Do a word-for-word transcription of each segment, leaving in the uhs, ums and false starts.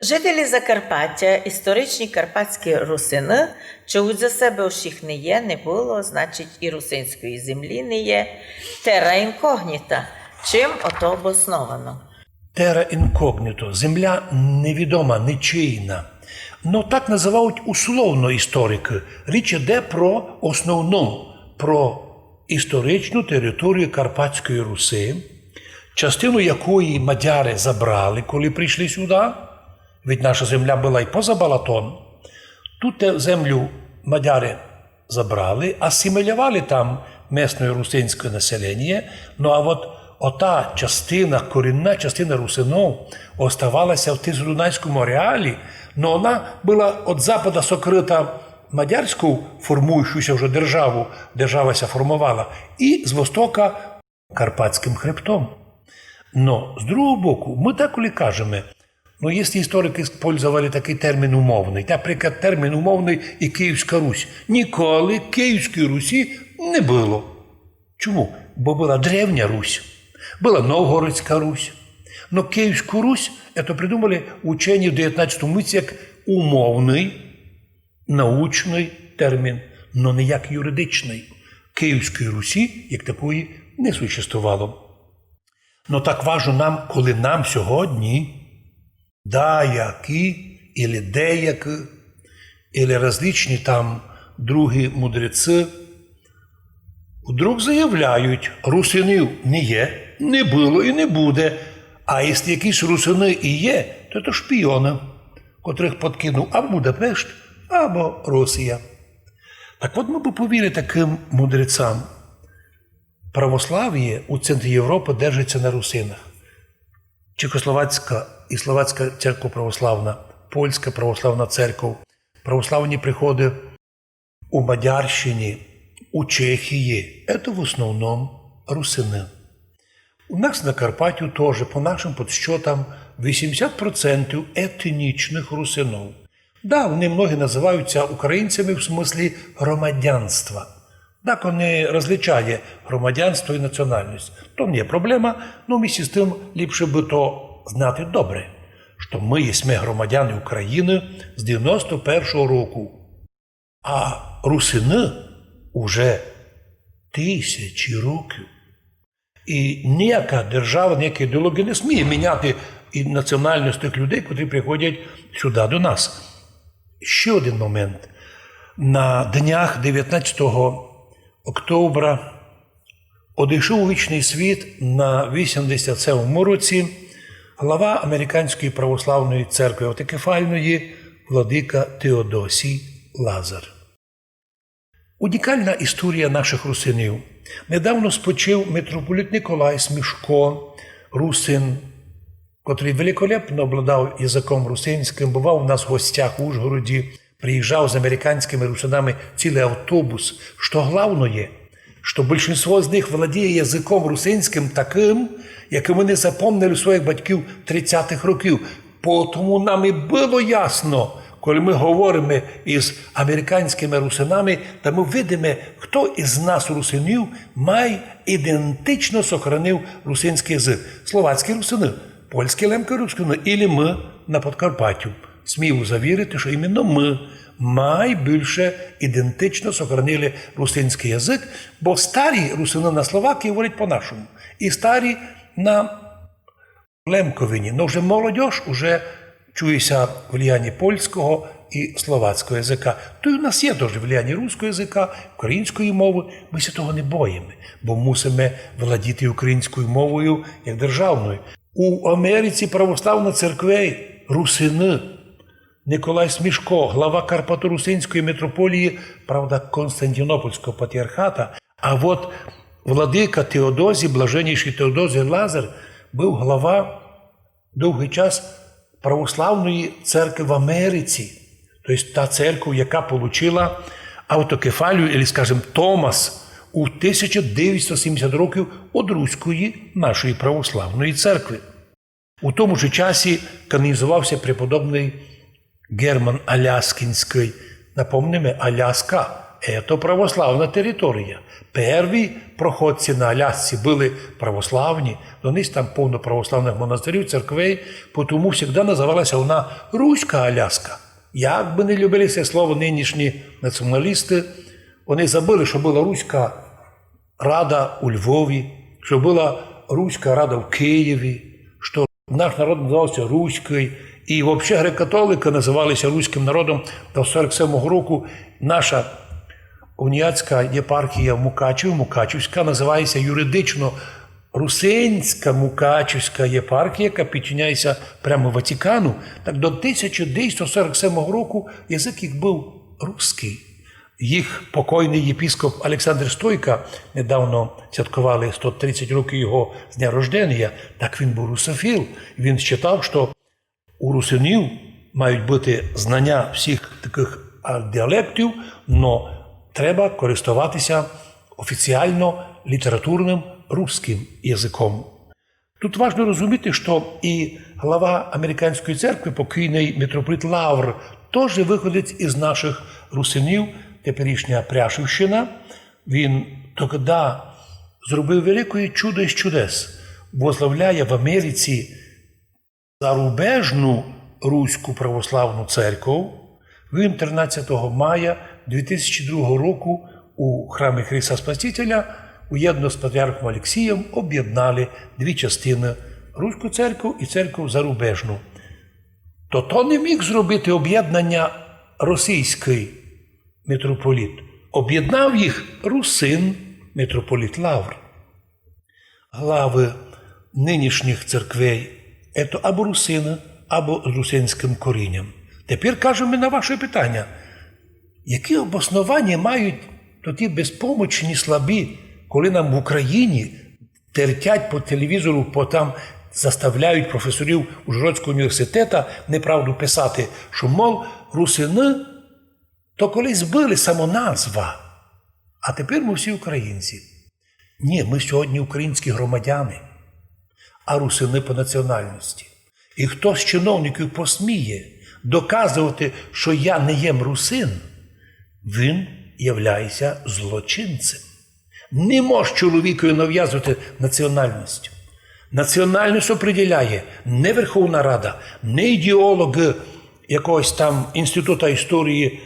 Жителі Закарпаття, історичні карпатські русины, чують за себе, ож їх не є, не было, значить, і русинської землі не є. Терра інкогніта. Чим ото обосновано? Терра інкогніто, земля невідома, ничийна. Но так називають условно історики. Річ іде про основну, про історичну територію Карпатської Руси, частину якої мадяри забрали, коли прийшли сюди, ведь наша земля была і поза Балатон. Ту землю мадяри забрали, асимілювали там местне русинське населення. Ну а от ота частина, корінна частина русинов оставалася в тисячодунайському ареалі, но она была от запада сокрыта мадярську формуючуся вже державу, держава ся формовала, і з востока Карпатським хребтом. Но, з другого боку, мы деколи кажеме, ну, якщо історики использовали такый термін умовный, наприклад, термін умовный і Київська Русь. Ніколи Київської Русі не было. Чому? Бо была Древня Русь, была Новгородська Русь. Но Київську Русь, это придумали учені в девятнадцятому віці як умовный научный термін, но не як юридичный. Київської Русі як такої не существовало. Но так важно нам, коли нам сьогодні даякі, или деякі, или различні там другі мудреці вдруг заявляють: русинів не є, не было і не буде, а якщо якісь русины і є, то то шпіоны, котрых подкинув або Будапешт, або Росія. Так от мы бы повірили такым мудрецам. Православіє у центрі Європы держить ся на русинах. Чехословацька і словацька церква православна, польська православна церква, православні приходы у Мадярщині, у Чехії, это в основном русины. У нас на Карпатю тоже, по нашым подсчётам, вісімдесят процентів етнічных русинов. Да, они многі называють ся українцями в смыслі громадянства. Так они розлічає громадянство і національность. То не є проблема, но вместе з тым ліпше бы то знати добре, што мы єсме громадяни Україны з девяносто першого року, а русины уже тисячі років. І ніяка держава, ніяка ідеологія не сміє міняти і національность тых людей, котрі приходять сюди до нас. Ще один момент. На днях девятнадцятого октября одійшов у вічный світ на вісімдесят сьомому році глава Американської православної церкви автокефальної владика Теодосій Лазар. Унікална історія нашых русинів. Недавно спочив митрополит Николай Смішко, русин, котрый великолепно обладав языком русинськым, бывав у нас в гостях у Ужгороді, приїжджав з американськыми русинами цілый автобус. Што главноє, што большинство з них владіє языком русинськым такым, якым они запомнили у своїх батьків тридцятых років. Потому нам і было ясно, коли мы говориме із американськыми русинами, та мы видиме, хто із нас, русинів, май ідентично сохранив русинськый язык. Словацькі русины, польські лемкы русины, ілі мы на Подкарпатю. Смію завірити, што іменно мы май бульше ідентично сохранили русинськый язык, бо старі русины на Словакії говорять по-нашому. І старі на Лемковині. Но вже молодьож уже чує ся влияння польського і словацького языка. То й у нас є тоже влияння руського языка, української мовы. Мы ся того не боїме, бо мусиме владіти українською мовою як державною. У Америці православна церквей русины. Николай Смішко, глава Карпаторусинської митрополії, правда, Константинопольського патріархата. А от владика Теодозій, блаженніший Теодозій Лазар, быв глава довгый час православної церкви в Америці. То єсть та церква, яка получила автокефалію, или, скажем, Томас у тисяча девятсот сімдесят років од руської нашої православної церкви. У тому ж часі канонізовав ся преподобный Герман Аляскінськый. Напомниме, Аляска, Ето православна територія. Перві проходці на Алясці были православні, до них там повно православных монастырів, церквей, потому всегда называлася вона Руська Аляска. Як бы не любили се слово нынішні націоналісты, они забыли, што была Руська рада у Львові, што была Руська рада в Києві, што наш народ назывався Руськый, і вообще греко-католикы называлися руськым народом до сорок семого року. Наша уніатська єпархія в Мукачеві, Мукачевська, называється юридично Русинська Мукачевська єпархія, яка підчиняється прямо Ватикану. Так до тисяча девятсот сорок семого року язык їх быв руськый. Їх покойный єпископ Александр Стойка, недавно святковали сто тридцять років його з дня рождения, так він быв русофіл. Він считав, што у русинів мають быти знання всіх такых, а, діалектів, но треба користоватися офіціално літературным руськым языком. Тут важно розуміти, што і глава американської церкви, покійный митрополит Лавр, тоже выходець із нашых русинів, теперішня Пряшівщина. Він тогда зробив великоє чудо із чудес, возглавляє в Америці зарубежну руську православну церков. Він тринадцятого мая дві тисячі другого року у храмі Христа Спасителя уєдно з патріархом Алексієм обєднали дві частины: руську церкву і церкву зарубежну. То то не міг зробити обєднання російськый митрополит. Обєднав їх русин митрополит Лавр. Главы нынішніх церквей, ето або русины, або з русинськым корінням. Тепер кажеме на ваше питаня. Які обоснованя мають тоті безпомочні, слабі, коли нам в Україні тертять по телевізору, по там заставляють професорів Ужгородського університета неправду писати, што, мол, русины то колись были самоназва, а тепер мы всі українці. Ні, мы сьогодні українські громадяни, а русины по національности. І хто з чиновників посміє доказовати, што я не єм русин, він являється злочинцем. Не мож чоловікові нав'язовати національность. Національность определяє не Верховна Рада, не ідеолог якогось там Інститута історії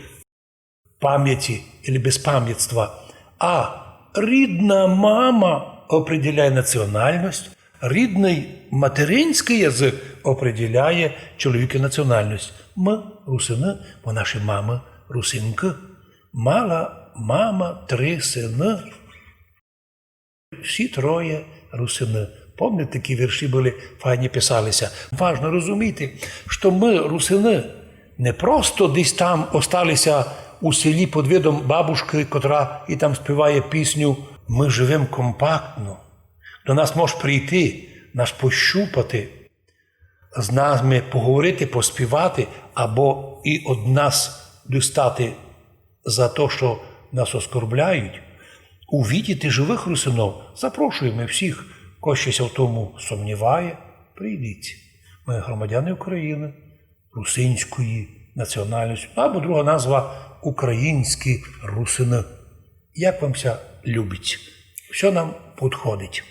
памяти или безпамятства, а рідна мама определяє національность, рідный материнськый язык определяє чоловіка національность. Мы русины, бо наші мамы русинкы. Мала мама три сыны. Всі троє русины. Помните, такі вірші были, файні писалися. Важно розуміти, што мы, русины, не просто десь там осталися у селі під видом бабушкы, котра і там співає пісню. Мы живем компактно. До нас мож прийти, нас пощупати, з нами поговорити, поспівати, або і од нас дістати за то, што нас оскорбляють. Увидіти живых русинов запрошуєме всіх, ко ще ся в тому сумніває, прийдіть. Мы громадяни України, русинської національности, або друга назва українські русины. Як вам ся любить? Всьо нам підходить.